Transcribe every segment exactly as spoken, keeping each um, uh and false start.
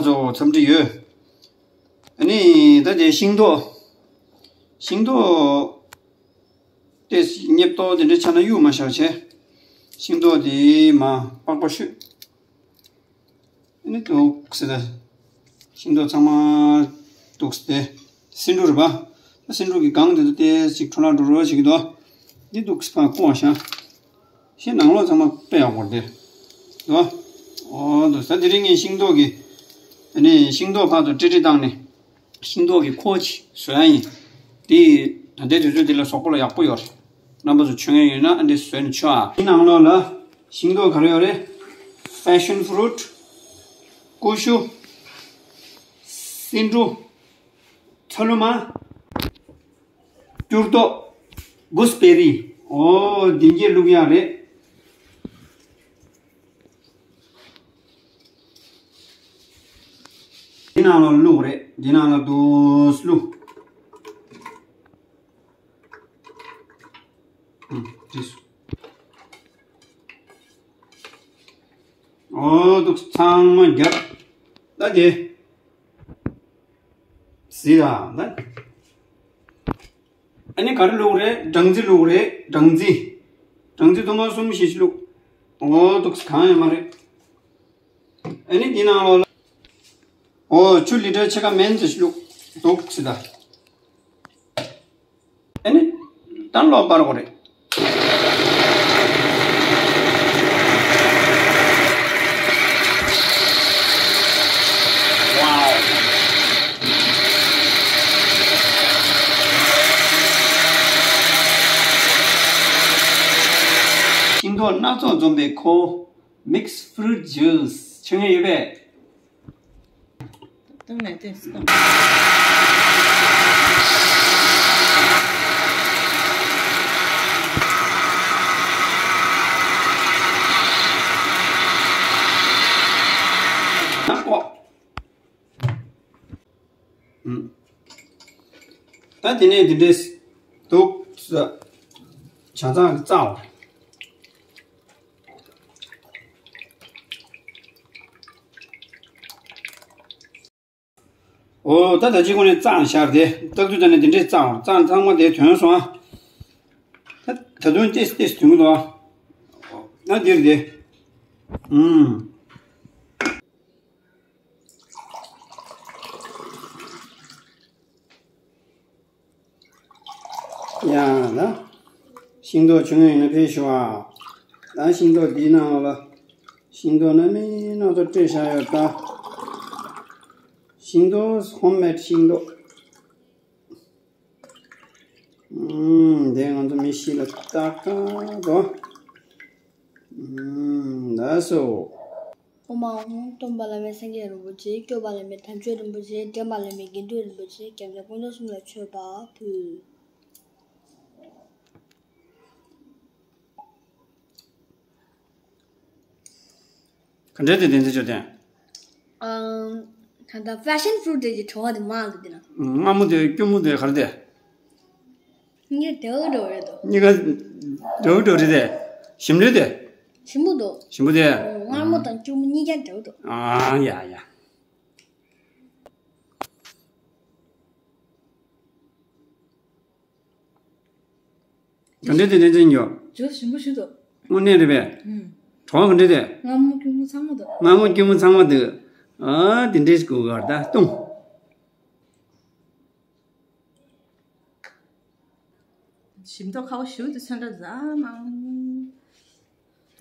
ཚོ་འཚམས་འདྲི་ཡོད། ཨ་ནི་ད་དེ་ཤིང་ཏོག་ཤིང་ཏོག་དེ་ཉེབ་ཏོག་དེ་འདྲའི་ཆ་ན་གཡུག་མ་བཞག་བྱས། ཤིང་ཏོག་དེ་མ་པགས་པ་བཤུས། ཨ་ནི་འདུག་སེ་ད། ཤིང་ཏོག་ཚང་མ་འདུག་སེ་དེ། སེ་འབྲུ་རེད་པ། ད་སེ་འབྲུ་གི་སྒང་དེ་ཚོ་ཏོག་ཙམ་འཕྲོ་བརླག་འགྲོ་འགྲོ་བྱེད་ཀྱི་འདུག་འདི་འདུག་སེ་ཕར་བཀོག་བཞག་ཤིང་ནང་ལོགས་ཚང་མ་དཔེ་ཡག་པོ་རེད་དེ། འདུག་འོ་འདུག་ད་དེ་རིང་ངས་ཤིང་ཏོག་གི། ཨ་ནི་ཤིང་ཏོག་ཕར་ཚུར་ཀྲིག་ཀྲིག་བཏང་ནས། ཤིང་ཏོག་གི་ཁོག་ཅིག་བཟོ་ཡ་ཡིན། དེ་ད་ལྟའི་དུས་ཚོད་འདི་ལ་གཟུགས་པོ་ལ་ཡག་པོ་ཡོད་རེད། རྣམ་པ་ཚོ་མཆོད་མཁན་ཡོད་ན་ཨ་འདྲས་བཟོས་ནས་མཆོད་ཨ། དེའི་ནང་ལོགས་ལ་ཤིང་ཏོག་ག་རེ་ཡོད་རེད། Passion fruit། ཀུ་ཤུ། སེ་འབྲུ། ཚ་ལུ་མ། སྐྱུར་ཏོག་གུ་སི་བེ་རི། འོ་འདི་གྱད་བླུག་ཡག་རེད། འདི་ནང་ལ་བླུག་རེད། འདི་ནང་ལ་འདུག་སེ་བླུག་ཨུམ། འགྲིག་སོང་། འོ་འདུག་སེ་ཚང་མ་བརྒྱབ། ད་དེ། གཟིགས་ཨ་ད། ཨ་ནི་ག་རེ་བླུག་རེད། སྦྲང་རྩི་བླུག་རེད། སྦྲང་རྩི། སྦྲང་རྩི་ཐུར་མ་གསུམ་བཞི་ཞིག་བླུག་འོ་འདུག་སེ་གང་ཡང་མ་རེད། ཨ་ནི་འདི་ནང་ལོགས་ལ། འོ་ཆུ་ལི་ཊར་ཕྱེད་ཀ་མན་ཙམ་ཞིག་བླུག་འདུག་སེ་ད། ཨ་ནི། ད་ལོག་པར་གོ་རེད། ཤིང་ཏོག་སྣ་ཚོགས་འཛོམས་པའི་ཁོ། Mixed fruit juice། མཆོད་མཁན་ཡོད་པས། སྟོང་ནས་ཏོག་ཙམ་སྟོང་། ནག་པོ། ཨུམ། ད་དེ་ནས་འདི་འདྲས་འདུག་ས། ཆ་ཚང་གི་རྩ་བ། འོ་ད་ད་ཅི་གོ་ནས་བཙགས་བཞག་དེ་ཏག་ཏུ་ད་ནས་དེ་འདྲས་བཙགས་བཙགས་ཚང་མ་དེ་ཐོན་སོང་ཨ། ད་ད་དུང་ཏེས་ཏེས་དུང་དོ། ད་འདིར་དེ། ཨུམ། ཡ་ལ། ཤིང་ཏོག་བྱུང་ཡིན་ན་ཕེབས་ཤོག་ཨ། ད་ཤིང་ཏོག་འདིའི་ནང་ལ། ཤིང་ཏོག་སྣ་མིན་སྣ་ཚོགས་སྤྲད་བཞག་ཡོད་ད། ཤིང་ཏོག་ཧོམ་མེད་ཤིང་ཏོག་ཨུམ། འདི་ང་ཚོ་མི་ཤི་ལ་ཏག་ཏག་འགྲོ། ཨུམ། ལགས་སོ། ཨོཾ་ཨཱཿཧཱུྃ། སྟོན་པ་བླ་མེད་སངས་རྒྱས་རིན་པོ་ཆེ། སྐྱོབ་པ་བླ་མེད་དམ་ཆོས་རིན་པོ་ཆེ། འདྲེན་པ་བླ་མེད་དགེ་འདུན་རིན་པོ་ཆེ། སྐྱབས་གནས་དཀོན་མཆོག་གསུམ་ལ་མཆོད་པ་ཕུལ། ག་འདྲ་དེ་བདེན་ཚིག་ཅོ་དན། ཨང་། ད་ལྟ་passion fruit དེ་གི་བྲོ་བ་དེ་མང་འདུག་དེ་ན། མངར་མོ་དེ་སྐྱུར་མོ་དེ་ག་རེ་དེ། གཉིས་ཀ་འདྲ་བོ་འདྲ་བོ་རེད་དོ། གཉིས་ཀ་འདྲ་བོ་འདྲ་བོ་རེད་དེ། ཞིམ་ལོས་དེ། ཞིམ་པོ་འདུག་ཞིམ་པོ་དེ། མངར་མོ་དང་སྐྱུར་མོ་གཉིས་ཀ་འདྲ་བོ་འདུག་ཨ་ཡ་ཡ། ག་འདྲ་དེ་ནས་འཛིན་ཡོད། ཇོ་ཞིམ་པོ་ཞིག་འདུག་དངོས་གནས་རེད་པས། ཨུམ། གྲོགས་ག་འདྲ་དེ། མངར་མོ་སྐྱུར་མོ་ཚང་མ་འདུག་མངར་མོ་སྐྱུར་མོ་ཚང་མ་འདུག་ཨ་དེ་འདྲས་དགོས་གར་ད་ལྟུང་། ཞིམ་མདོག་ཁ་བོ་ཞུ་དུ་ཚོན་འདྲ་ཟ་མང་།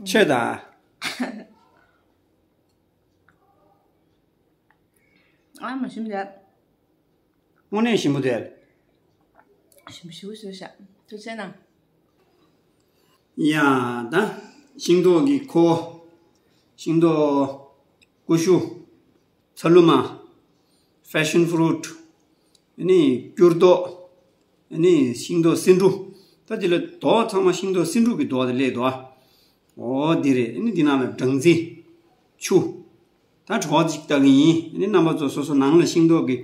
ཆོས་ད། ཨ་མ་ཞིམ་རེད། དངོས་གནས་ཞིམ་པོ་དེ། ཞིམ་པོ་ཞིམ་པོ་ཞིག་བཞག་ཐུགས་རྗེ་གནང་། ཡ་ད། ཤིང་ཏོག་གི་ཁོ། ཤིང་ཏོག་ཀུ་ཤུ། ཚ་ལུ་མ། passion fruit། ཨ་ནི་སྐྱུར་རྡོག་ཨ་ནི་ཤིང་ཏོག་སེ་འབྲུ། ད་དེ་ལ་རྡོག་ཚང་མ་ཤིང་ཏོག་སེ་འབྲུ་གི་རྡོག་དེ་སླེབས་འདུག་ཨ། འོ་འདི་རེད། ཨ་ནི་འདི་ནང་ལ་སྦྲང་རྩི། ཆུ། ད་བྲོ་བ་ཅིག་ལྟ་གི་ཡིན། ཨ་ནི་རྣམ་པ་ཚོ་སོ་སོ་ནང་ལ་ཤིང་ཏོག་གི་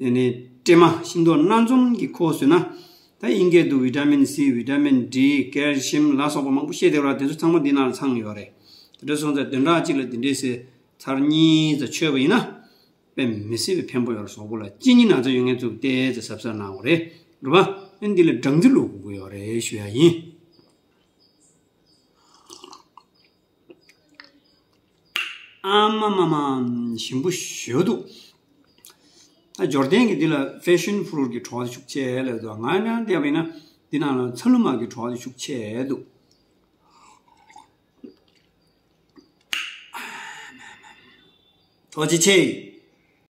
ཨ་ནི་སྲན་མ་ཤིང་ཏོག་སྣ་འཛོམས་ཀྱི་ཁོག་བཟོས་ན། ད་དབྱིན་སྐད་དུ་བི་ཊ་མིན་སི། བི་ཊ་མིན་ཌི། ཀལ་ཤིམ་ལ་སོགས་པ་མང་པོ་བཤད་བསྡད་པ་དེ་ཚོ་ཚང་མ་འདི་ནང་ལ་ཚང་ཡོད་རེད། དེ་འདྲ་སོང་ཙང་བདུན་ཕྲག་གཅིག་ལ་འདི་འདྲས་སེ་ཚར་གཉིས་ཙམ་མཆོད་པ་ཡིན་ན། དཔེ་མི་སྲིད་པའི་ཕན་པོ་ཡོད་རེད། གཟུགས་པོ་ལ་གཅིན་སྙི་ན་ཚ་ཡོད་མཁན་ཚོས་བལྟས་ཚེ་གཟབ་གཟབ་གནང་དགོས་རེད། རེད་པ། ཨ་ནི་འདི་ལ་སྦྲང་རྩི་བླུག་དགོས་ཀྱི་ཡོད་རེད་ཞུ་ཡ་ཡིན། ཨ་མ་མ་མ། ཞིམ་པོ་ཞེ་པོ་འདུག་ད་འབྱོར་ལྡན་གྱི་འདི་ལ་passion fruit གི་བྲོ་བ་ཤུགས་ཆེ་ལབ་འདུག་ང་ཡང་བལྟས་པ་ཡིན་ན་འདི་ནང་ལ་ཚ་ལུ་མ་གི་བྲོ་བ་ཤུགས་ཆེ་འདུག་ཐུགས་རྗེ་ཆེ།